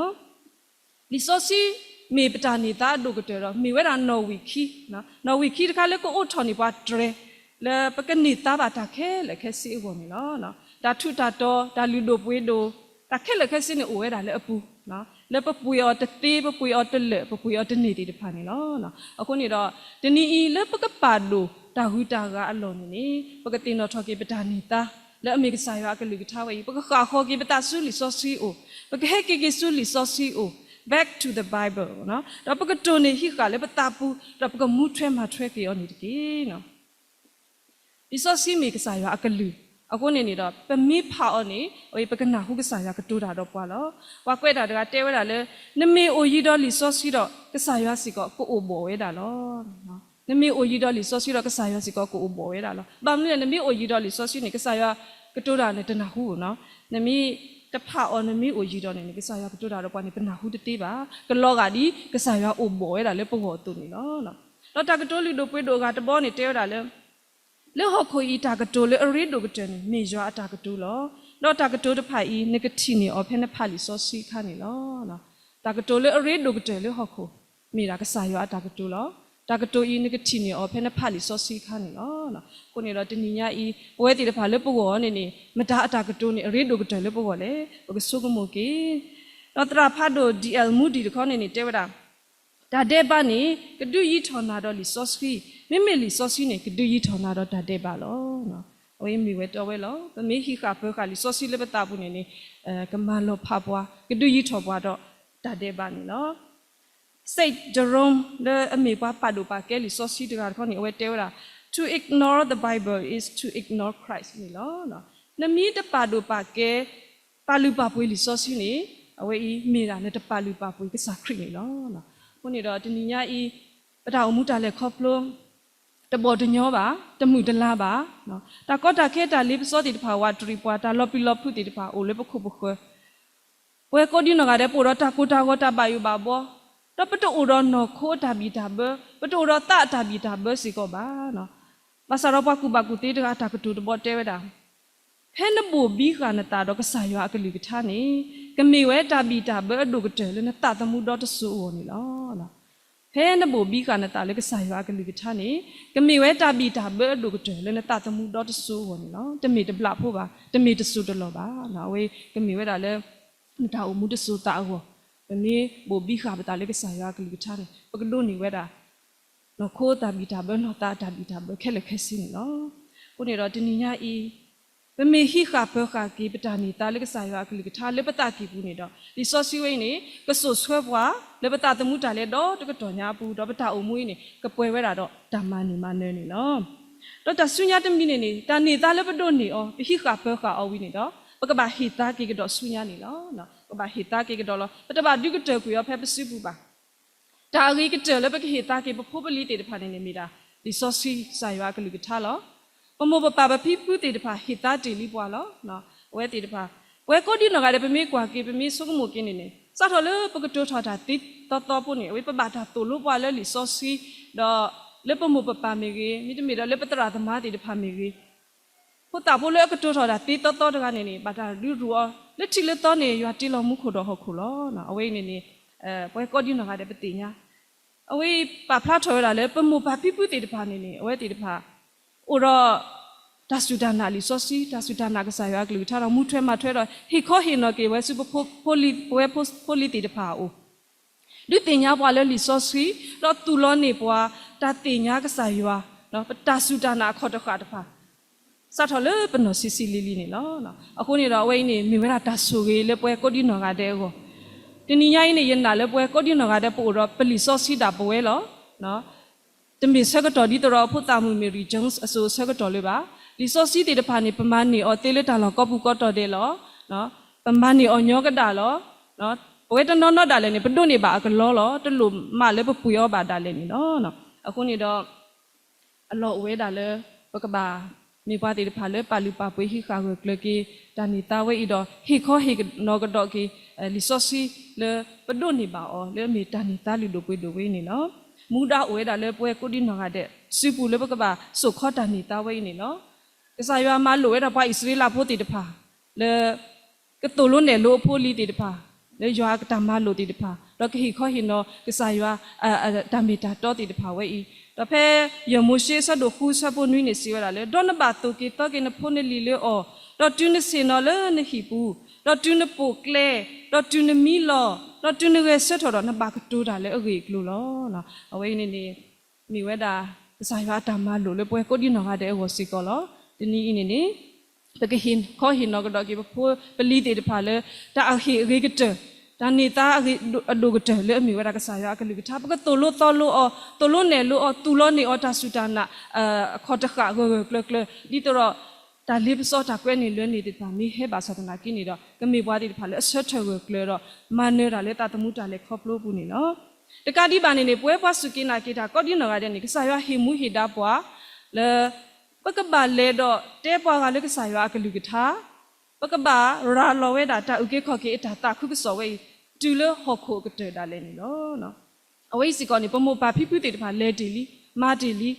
ီၤ. လံာ်စီဆှံမ့ၢ်ပတၢ်န့ၢ်သါအဒိၣ်ကတၢၢ်ဒီး မ့ၢ်ဝဲဒၣ်နီၣ်ဝံာ်ခံ, နီၣ်ဝံာ်ခံတခါလၢကအိးထီၣ်န့ၢ်ပှၤတြဲၤ လၢပကန့ၢ်သါဘၣ်တၢ်ခဲလၢာ်ခဲဆ့အဂီၢ်န့ၣ်လီၤ. တၢ်ထူးတၢ်တီၤ, တၢ်လုၢ်ဒိၣ်ပှ့ၤဒိၣ်, တၢ်ခဲလၢာ်ခဲဆ့န့ၣ်အိၣ်ဝဲဒၣ်လၢအပူၤ, လၢပပှ့ၤအီၤတသ့, ပပှ့ၤအီၤတလၢာ်, ပပှ့ၤအီၤတန့ၢ်သ့ၣ်တဖၣ်န့ၣ်လီၤ. အဃိန့ၣ်ဒီး တနံၤအံၤလၢပကပာ်ဒိၣ်တၢ်ဂုၤတၢ်ဂၤအလီၢ်န့ၣ်န့ၣ် ပကသ့ၣ်နီၣ်ထီၣ်က့ၤပတၢ်န့ၢ်သါ လၢအမ့ၢ်ကစၢ်ယွၤအကလုၢ်ကထါဝဲအံၤ, ပကဃၣ်ဃီၤက့ၤပသးဆူလံာ်စီဆှံအအိၣ်, ပကဟဲက့ၤက့ၤဆူလံာ်စီဆှံအအိၣ်, back to the Bible, ဒီးပကတိၢ်န့ၢ်ဟံးဃာ်လၢပသးပူၤ, ဒီးပကမူထွဲမၤထွဲက့ၤအီၤန့ၣ်တက့ၢ်. လံာ်စီဆှံမ့ၢ်ကစၢ်ယွၤအကလုၢ်, အဃိန့ၣ်န့ၣ်ဒီး ပမ့ၢ်ဖးအီၤန့ၣ် အဝဲပကနၢ်ဟူကစၢ်ယွၤကတိၤတၢ်ဒီးပှၤလီၤ. ပှၤကွဲးတၢ်တဂၤတဲဝဲဒၣ်လၢ နမ့ၢ်အိၣ်ယံၤဒီးလံာ်စီဆှံဒီး ကစၢ်ယွၤစ့ၢ်ကီးကအိၣ်ဘှီၣ်ဝဲဒၣ်လီၤ. နမ့ၢ်အိၣ်ယံၤဒီးလံာ်စီဆှံဒီး ကစၢ်ယွၤစ့ၢ်ကီးကအိၣ်ဘှီၣ်ဝဲဒၣ်လီၤ. ဘၣ်မနုၤလဲၣ်, နမ့ၢ်အိၣ်ယံၤဒီးလံာ်စီဆှံန့ၣ် ကစၢ်ယွၤကတိၤတၢ်န့ၣ်တနၢ်ဟူဧိၤနီၤ. နမ့ၢ်တဖးအီၤ နမ့ၢ်အိၣ်ယံၤဒီးန့ၣ်န့ၣ် ကစၢ်ယွၤကတိၤတၢ်ဒီးပှၤန့ၣ် ပနၢ်ဟူတသ့ဘၣ်. ကလီၤဂာ်ဒ်ကစၢ်ယွၤအိၣ်ဘှီၣ်ဝဲဒၣ်လၢပဂီၢ်အသိးန့ၣ်လီၤ. ဒီးတၢ်ကတိၤလုၢ်ဒိၣ်ပှ့ၤဒိၣ်အဂၤတဘီန့ၣ် တဲဝဲဒၣ်လၢ လၢဟီၣ်ခိၣ်အံၤတၢ်ကတိၤလၢအရ့ဒိၣ်ကတၢၢ်န့ၣ် မ့ၢ်ယွၤအတၢ်ကတိၤလီၤ. ဒီးတၢ်ကတိၤတဖၣ်အံၤ နကထံၣ်န့ၢ်အီၤဖဲနဖးလံာ်စီဆှံအခါန့ၣ်လီၤ. တၢ်ကတိၤလၢအရ့ဒိၣ်ကတၢၢ်လၢဟီၣ်ခိၣ် မ့ၢ်ဒၣ်ကစၢ်ယွၤအတၢ်ကတိၤလီၤ. တၢ်ကတိၤအံၤ နကထံၣ်န့ၢ်အီၤဖဲနဖးလံာ်စီဆှံအခါန့ၣ်လီၤ. အဃိန့ၣ်ဒီးတနံၤညါအံၤ ပဝဲသ့ၣ်တဖၣ်လၢပဂီၢ်န့ၣ်န့ၣ် မတၤအတၢ်ကတိၤန့ၣ် အရ့ဒိၣ်ကတၢၢ်လၢပဂီၢ်လဲၣ်, ပကဆိကမိၣ်က့ၤ. ဒီးသရၣ်ဖးဒိၣ် D L Moody တခီန့ၣ်န့ၣ် တဲဝဲဒၣ် တၢ်ဒဲးဘးန့ၣ် ကဒုးယံၤထီၣ်နၤဒီးလံာ်စီဆှံ, မ့မ့ၢ်လံာ်စီဆှံန့ၣ် ကဒုးယံၤထီၣ်နၤဒီးတၢ်ဒဲးဘးလီၤ. အဝဲမ့ၢ်ဝဲတီဝဲလီၤ. ပမ့ၢ်ဟံးဃာ်ပၢၤဃာ်လံာ်စီဆှံလၢပသးပူၤန့ၣ်န့ၣ် ကမၤလီၤဖးပှၤ, ကဒုးယံၤထီၣ်ပှၤဒီးတၢ်ဒဲးဘးန့ၣ်လီၤ. Saint Jerome လၢအမ့ၢ်ပှၤပာ်ဒိၣ်ပာ်ကဲလံာ်စီဆှံတဂၤတခီန့ၣ် အဝဲတဲဝဲဒၣ် To ignore the Bible is to ignore Christ န့ၣ်လီၤ. နမ့ၢ်တပာ်ဒိၣ်ပာ်ကဲ ပာ်လုၢ်ပာ်ပှ့ၤလံာ်စီဆှံန့ၣ် အဝဲအံၤမ့ၢ်ဒၣ်နတပာ်လုၢ်ပာ်ပှ့ၤကစၢ်ခရံာ်န့ၣ်လီၤ. အဃိန့ၣ်ဒီးတနံၤညါအံၤ ပတၢ်အိၣ်မူတၢ်လဲၤခီဖျိ တဘီၣ်တညီဘၣ်, တမုာ်တလၤဘၣ်. တၢ်ကီတၢ်ခဲတၢ်လ့ပစီသ့ၣ်တဖၣ် ဝးတရံးပှၤ, တၢ်လီၤပျံၤလီၤဖုးသ့ၣ်တဖၣ်အိၣ်လၢပခိၣ်ပဃၢၤ ပဝဲကိးဒံနီၢ်ဂၤဒဲး ပအိၣ်ဒီးတၢ်ကိၢ်တၢ်ဂီၤ တၢ်ဘၣ်ယိၣ်ဘၣ်ဘှီ, ဒီးပတအိၣ်ဒီးနီၢ်ခိအတၢ်ဘံၣ်တၢ်ဘၢ, ပတအိၣ်ဒီးသးအတၢ်ဘံၣ်တၢ်ဘၢစ့ၢ်ကီးဘၣ်. ဘၣ်ဆၣ်ဒီးပှၤကူၣ်ဘၣ်ကူၣ်သ့တဂၤ တၢ်ကတိၤတဘီတဲဝဲဒၣ်, ဖဲနဘိၣ်ဘံဃာ်နသးဒီးကစၢ်ယွၤအကလုၢ်ကထါန့ၣ် ကမ့ၢ်ဝဲတၢ်ဘံၣ်တၢ်ဘၢအဒိၣ်ကတၢၢ်လၢနသးသမူဒီတစိၤအဂီၢ်န့ၣ်လီၤ. ဖဲနဘိၣ်ဘံဃာ်နသးလၢကစၢ်ယွၤအကလုၢ်ကထါန့ၣ် ကမ့ၢ်ဝဲတၢ်ဘံၣ်တၢ်ဘၢအဒိၣ်ကတၢၢ်လၢနသးသမူဒီတစိၤအဂီၢ်န့ၣ်လီၤ. တမ့ၢ်တဘျီဖိဘၣ်, တမ့ၢ်တစိၤတလီၢ်ဘၣ်. အဝဲကမ့ၢ်ဝဲဒၣ်လၢ နတၢ်အိၣ်မူတစိၤသးအဂီၢ်, ပမ့ၢ်ဘိၣ်ဘံဃာ်ပသးလၢကစၢ်ယွၤအကလုၢ်ကထါန့ၣ် ပကဒိးန့ၢ်ဝဲဒၣ် နီၢ်ခိအတၢ်ဘံၣ်တၢ်ဘၢ နီၢ်သးအတၢ်ဘံၣ်တၢ်ဘၢခဲလၢာ်ခဲဆ့န့ၣ်လီၤ. အဃိန့ၣ်ဒီးတနံၤညါအံၤ ပမ့ၢ်ဟံးဃာ်ပၢၤဃာ်က့ၤပတၢ်န့ၢ်သါလၢကစၢ်ယွၤအကလုၢ်ကထါလၢပသးကံၢ်ပူၤန့ၣ်ဒီး လံာ်စီဆှံဝဲအံၤန့ၣ် ကစိာ်ဆှၢပှၤလၢပသးသမူတၢ်လဲၤဒီတကတီၢ်ညါအပူၤ ဒီးပတၢ်အိၣ်မူအံၤန့ၣ် ကပှဲၤဝဲဒၣ်ဒီးတၢ်မၤန့ၢ်မၤနၢၤန့ၣ်လီၤ. ဒီးတၢ်ဆူညါတမံၤန့ၣ်န့ၣ် တၢ်န့ၢ်သါလၢပဒိးန့ၢ်အီၤ ပဟံးဃာ်ပၢၤဃာ်အီၤဝံၤန့ၣ်ဒီး ပကဘၣ်ဟ့ၣ်သါက့ၤကဒီးဆူညါန့ၣ်လီၤ. ပကဘၣ်ဟ့ၣ်သါက့ၤကဒီးလီၤ. ပတဘၣ်ဒုးကတၢၢ်ကွံာ်အီၤဖဲပစုပူၤဘၣ်. တၢ်အဂ့ၤကတၢၢ်လၢပကဟ့ၣ်သါက့ၤပဖိပလံၤသ့ၣ်တဖၣ်န့ၣ်န့ၣ် မ့ၢ်ဒၣ် လံာ်စီဆှံကစၢ်ယွၤအကလုၢ်ကထါလီၤ. ပမိၢ်ပပၢ်ပဖံပဖုသ့ၣ်တဖၣ် ဟ့ၣ်သါတ့ၢ်လံပှၤလီၤ. အဝဲသ့ၣ်တဖၣ် ပဝဲကိးဒံနီၢ်ဂၤဒဲး ပမ့ၢ်ကွၢ်က့ၤ ပမ့ၢ်ဆိကမိၣ်က့ၤန့ၣ်န့ၣ် စးထီၣ်လၢပကတိၤထီၣ်တၢ်သ့သီသီဖိန့ၣ် အဝဲပဘၣ်တၢ်သိၣ်လိပှၤလၢလံာ်စီဆှံ ဒီးလၢပမိၢ်ပပၢ်မ့ၢ်ဂ့ၤ, မ့တမ့ၢ်ဒီးလၢပသရၣ်သမါသ့ၣ်တဖၣ်မ့ၢ်ဂ့ၤ ဖိသၣ်ဖိလၢအကတိၤထီၣ်တၢ်သ့သီသီတဂၤန့ၣ်န့ၣ် ဘၣ်တၢ်ဒုးရူၢ်အီၤ လၢထံးလၢသီန့ၣ် ယွၤတ့လီၤမူခိၣ်ဒီးဟီၣ်ခိၣ်လီၤ. အဝဲအံၤန့ၣ်န့ၣ် ပဝဲကိးဒံနီၢ်ဂၤဒဲးပသ့ၣ်ညါ အဝဲအံၤပာ်ဖျါထီၣ်ဝဲဒၣ်လၢ ပမိၢ်ပၢ်ဖံဖုသ့ၣ်တဖၣ်န့ၣ်န့ၣ် အဝဲသ့ၣ်တဖၣ် အိၣ်ဒီး တၢ်စူၢ်တၢ်နာ်လံာ်စီဆှံ တၢ်စူၢ်တၢ်နာ်ကစၢ်ယွၤအကလုၢ်ကထါဒီး မူထွဲမၤထွဲဒီး ဟ့ၣ်ခီဟ့ၣ်နီၤက့ၤဝဲဆူ ပဝဲဖိလံၤသ့ၣ်တဖၣ်အအိၣ် ဒုးသ့ၣ်ညါပှၤလၢလံာ်စီဆှံ ဒီးသူၣ်လီၤန့ၢ်ပှၤ တၢ်သ့ၣ်ညါကစၢ်ယွၤ ဒီးပတၢ်စူၢ်တၢ်နာ်အခီၣ်တဃၣ်တဖၣ် စးထီၣ်လၢပနီၢ်ဆံးဆံးလံၤလံၤန့ၣ်လီၤ. အဃိန့ၣ်ဒီးအဝဲအံၤန့ၣ် မ့ၢ်ဝဲဒၣ်တၢ်ဆိၣ်ဂ့ၤလၢပဝဲကိးဒံနီၢ်ဂၤဒဲးအဂီၢ် တနံၤညါအံၤန့ၣ် ယနာ်လၢပဝဲကိးဒံနီၢ်ဂၤဒဲး ပအိၣ်ဒီးပလံာ်စီဆှံဒၣ်ပဝဲလီၤ. တမ့ၢ်ဆၢကတီၢ်ဒ်သိးဒီးဖိသၣ်မုၣ် Mary Jones အစိၤအဆၢကတီၢ်လၢၤဘၣ်. လံာ်စီဆှံသ့ၣ်တဖၣ်န့ၣ် ပမၤန့ၢ်အီၤသ့လၢတၢ်လီၢ်ကိးပူၤကိးတီၤဒဲးလီၤ. ပမၤန့ၢ်အီၤညီကဒၣ်လီၤ. ပဝဲတနီၤနီၤဒၣ်လဲာ်န့ၣ် ပဒိးန့ၢ်ဘၣ်အကလီလီၤ. တလိၣ်မးလၢပပှ့ၤအီၤဘၣ်ဒၣ်လဲာ်န့ၣ်လီၤ. အဃိန့ၣ်ဒီး အလီၢ်အိၣ်ဝဲဒၣ်လၢ ပကဘၣ်မ့ၢ်ပှၤသ့ၣ်တဖၣ်လၢပာ်လုၢ်ပာ်ပှ့ၤဟံးဃာ်ဂၢၢ်ကျၢၤက့ၤ တၢ်န့ၢ်သါဝဲအံၤဒီး ဟ့ၣ်ခီဟ့ၣ်နီၤကဒီးက့ၤ လံာ်စီဆှံလၢပဒိးန့ၢ်ဘၣ်အီၤ လၢအမ့ၢ်တၢ်န့ၢ်သါလုၢ်ဒိၣ်ပှ့ၤဒိၣ်ဝဲအံၤန့ၣ်လီၤ. မူဒါအိၣ်ဝဲဒၣ်လၢပဝဲကိးဒံနီၢ်ဂၤဒဲး စုပူၤလၢပကဘၣ်စိာ်ခီတၢ်န့ၢ်သါဝဲအံၤန့ၣ်လီၤ. ကစၢ်ယွၤမၤလိာ်ဝဲဒၣ်ပှၤအံၣ်စရ့လးဖိသ့ၣ်တဖၣ် လၢ ကသိၣ်လိနဲၣ်လိအဖိအလံၤသ့ၣ်တဖၣ် လၢယွၤအတၢ်မၤလိာ်သ့ၣ်တဖၣ် ဒီးကဟ့ၣ်ခီဟ့ၣ်နီၤကစၢ်ယွၤ တၢ်မ့ၢ်တၢ်တီသ့ၣ်တဖၣ်ဝဲအံၤ ဒီးဖဲယဲၢ်မိၤၡ့အဆၢဒိၣ်ဃုဆၢဖိနွံန့ၣ်စံးဝဲဒၣ်လၢ ဒီးနဘၣ်သိၣ်က့ၤသီက့ၤနဖိနလံၤလၢအီၤ, ဒီးတုၤနဆ့ၣ်နီၤလၢနဟံၣ်ပူၤ, ဒီးတုၤနပိာ်ကျဲ, ဒီးတုၤနမံလီၤ, ဒီးတုၤနဂဲၤဆၢထၢၣ်ဒီး နဘၣ်ကတိၤတၢ်လၢအဂ့ၢ်အကျိၤလီၤ. အဝဲအံၤန့ၣ်န့ၣ် မ့ၢ်ဝဲဒၣ် ကစၢ်ယွၤအတၢ်မၤလိာ်လၢပဝဲကိးဒံနီၢ်ဂၤဒဲးအဂီၢ်စ့ၢ်ကီးလီၤ. တနံၤအံၤန့ၣ်န့ၣ် ပကဟ့ၣ်ခီဟ့ၣ်နီၤကဒီးက့ၤပဖိပလံၤသ့ၣ်တဖၣ်လၢ တၢ်အဟ့ၣ်အဂ့ၤကတၢၢ်, တၢ်န့ၢ်သါအဂ့ၤအဒိၣ်ကတၢၢ်လၢအမ့ၢ်ဝဲဒၣ်ကစၢ်ယွၤအကလုၢ်ကထါ, ပကသိၣ်လိသီလိအီၤ, သိၣ်လိနဲၣ်လိအီၤ, သူၣ်လီၤန့ၢ်အီၤတၢ်စူၢ်တၢ်နာ် အခီၣ်တဃၣ်ဂၢၢ်ဂၢၢ်ကျၢၤကျၢၤ, ဒ်သိးဒီး တၢ်လ့ပစီတၢ်ကွဲန့ၢ်လွဲန့ၢ်သ့ၣ်တဖၣ် မ့ၢ်ဟဲဘၣ်ဆၣ်သနာ်က့န့ၣ်ဒီး ကမ့ၢ်ပှၤသ့ၣ်တဖၣ်လၢအဆၢထၢၣ်ဂၢၢ်ကျၢၤဒီး မၤနၢၤတၢ်လၢသးသမူတၢ်လဲၤခီဖျိအပူၤန့ၣ်လီၤ. တကးဒံးဘၣ်န့ၣ်န့ၣ် ပဝဲပှၤစူၢ်က့ၤနာ်က့ၤတၢ်ကိးဒံနီၢ်ဂၤဒဲးန့ၣ် ကစၢ်ယွၤဟ့ၣ်မူဟ့ၣ်ဒါပှၤလၢ ပကဘၣ်လဲၤဒီးတဲပှၤဂၤလၢကစၢ်ယွၤအကလုၢ်ကထါ, ပကဘၣ်ရၤလီၤဝဲဒၣ်တၢ်အုၣ်က့ၤခီၣ်က့ၤအတၢ်သးခုကစီၣ်ဝဲအံၤ တုၤလၢဟီၣ်ခိၣ်အကတၢၢ်ဒၣ်လဲာ်န့ၣ်လီၤ. အဝဲအံၤစ့ၢ်ကီးန့ၣ် ပမိၢ်ပၢ်ဖံဖုသ့ၣ်တဖၣ် လဲၤတ့ၢ်လံ, မၤတ့ၢ်လံ,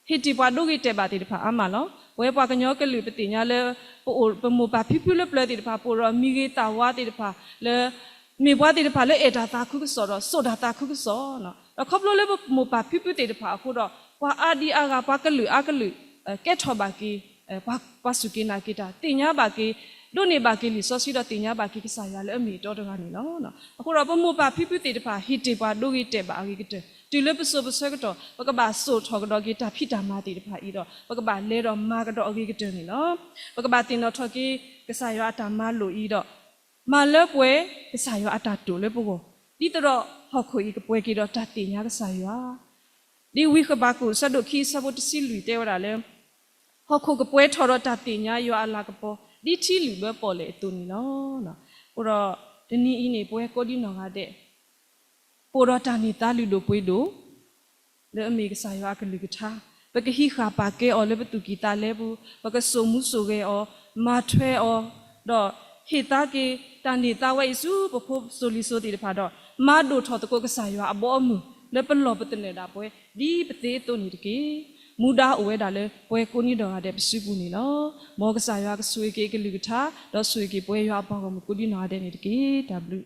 ဟ့ၣ်တ့ၢ်ပှၤဒိဂ့ၤတဲာ်ဘၣ်သ့ၣ်တဖၣ်အါမးလီၤ. ပဝဲပှၤကညီကလုာ်ပသ့ၣ်ညါလၢ ပအိၣ်ပမိၢ်ပၢ်ဖံဖုလၢပျၢၤသ့ၣ်တဖၣ် ပအိၣ်ဒီးမံၤဂ့ၤသၣ်ဝါသ့ၣ်တဖၣ်လၢ မ့ၢ်ပှၤသ့ၣ်တဖၣ်လၢအဲၣ်တၢ်သးခုကစီၣ်ဒီးစိာ်တၢ်သးခုကစီၣ်, ဒီးခီဖျိလၢပမိၢ်ပၢ်ဖံဖုသ့ၣ်တဖၣ်အဃိဒီး ပှၤအါဒံအါဂၤ ပှၤကလုာ်အါကလုာ် ကဲထီၣ်ဘၣ်က့ၤ ပှၤစူၢ်က့ၤနာ်က့ၤတၢ် သ့ၣ်ညါဘၣ်က့ၤ ဒိးန့ၢ်ဘၣ်က့ၤလံာ်စီဆှံဒီးသ့ၣ်ညါဘၣ်က့ၤကစၢ်ယွၤလၢအမ့ၢ်အတီတဂၤန့ၣ်လီၤ. အဃိဒီးပမိၢ်ပၢ်ဖံဖုသ့ၣ်တဖၣ် ဟ့ၣ်တ့ၢ်ပှၤဒိဂ့ၤတဲာ်ဘၣ်အဂ့ၤကတၢၢ် တုၤလၢပစိၤပဆၢကတီၢ် ပကဘၣ်စိာ်ထီၣ်ကဒီးက့ၤတၢ်ဖံးတၢ်မၤသ့ၣ်တဖၣ်အံၤဒီး ပကဘၣ်လဲၤဒီးမၤကဒီးအဂ့ၤကတၢၢ်န့ၣ်လီၤ. ပကဘၣ်သ့ၣ်နီၣ်ထီၣ်က့ၤ ကစၢ်ယွၤအတၢ်မၤလိာ်အံၤဒီး မၤလၢပှဲၤကစၢ်ယွၤအတၢ်တိာ်လၢပဂီၢ်, ဒ်သိးဒီးဟီၣ်ခိၣ်အံၤကပှဲၤက့ၤဒီးတၢ်သ့ၣ်ညါကစၢ်ယွၤ ဒ်ဝံဃဘးကူာ် အဆၢဒိၣ်ခံ အဆၢဖိတဆံလွံၢ်တဲဝဲဒၣ်လၢ ဟီၣ်ခိၣ်ကပှဲၤထီၣ်ဒီးတၢ်သ့ၣ်ညါယွၤအလၤကပီၤ ဒ်ထံလုာ်ဘၢပီၣ်လဲၣ်အသိးန့ၣ်လီၤ. အဃိဒီး တနံၤအံၤန့ၣ် ပဝဲကိးဒံနီၢ်ဂၤဒဲး ပအိၣ်ဒီးတၢ်န့ၢ်သါလုၢ်ဒိၣ်ပှ့ၤဒိၣ် လၢအမ့ၢ်ကစၢ်ယွၤအကလုၢ်ကထါ, ပကဟံးဃာ်ပာ်ကဲအီၤလၢပသူၣ်ကံၢ်သးလဲပူၤ, ပကစိာ်မူစိာ်ဂဲၤအီၤ, မၤထွဲအီၤ, ဒီးဟ့ၣ်သါက့ၤ တၢ်န့ၢ်သါဝဲအံၤဆူပဖိစိၤလံၤစိၤသ့ၣ်တဖၣ်ဒီး မၤဒိၣ်ထီၣ်သကိးကစၢ်ယွၤအဘီအမုၢ် လၢပလီၢ်ပသနၢၣ်ဒၣ်ပဝဲ ဒ်ပသ့အသိးန့ၣ်တက့ၢ်. မူဒါအိၣ်ဝဲဒၣ်လၢပဝဲကိးဒံနီၢ်ဂၤဒဲးပစုပူၤန့ၣ်လီၤ. မ်ကစၢ်ယွၤကဆိၣ်ဂ့ၤက့ၤအကလုၢ်ကထါ ဒီးဆိၣ်ဂ့ၤက့ၤပဝဲယွၤအပှၤဂီၢ်မုၢ်ကိးဒံနီၢ်ဂၤဒဲးန့ၣ်တက့ၢ်. တၢ်ဘျုး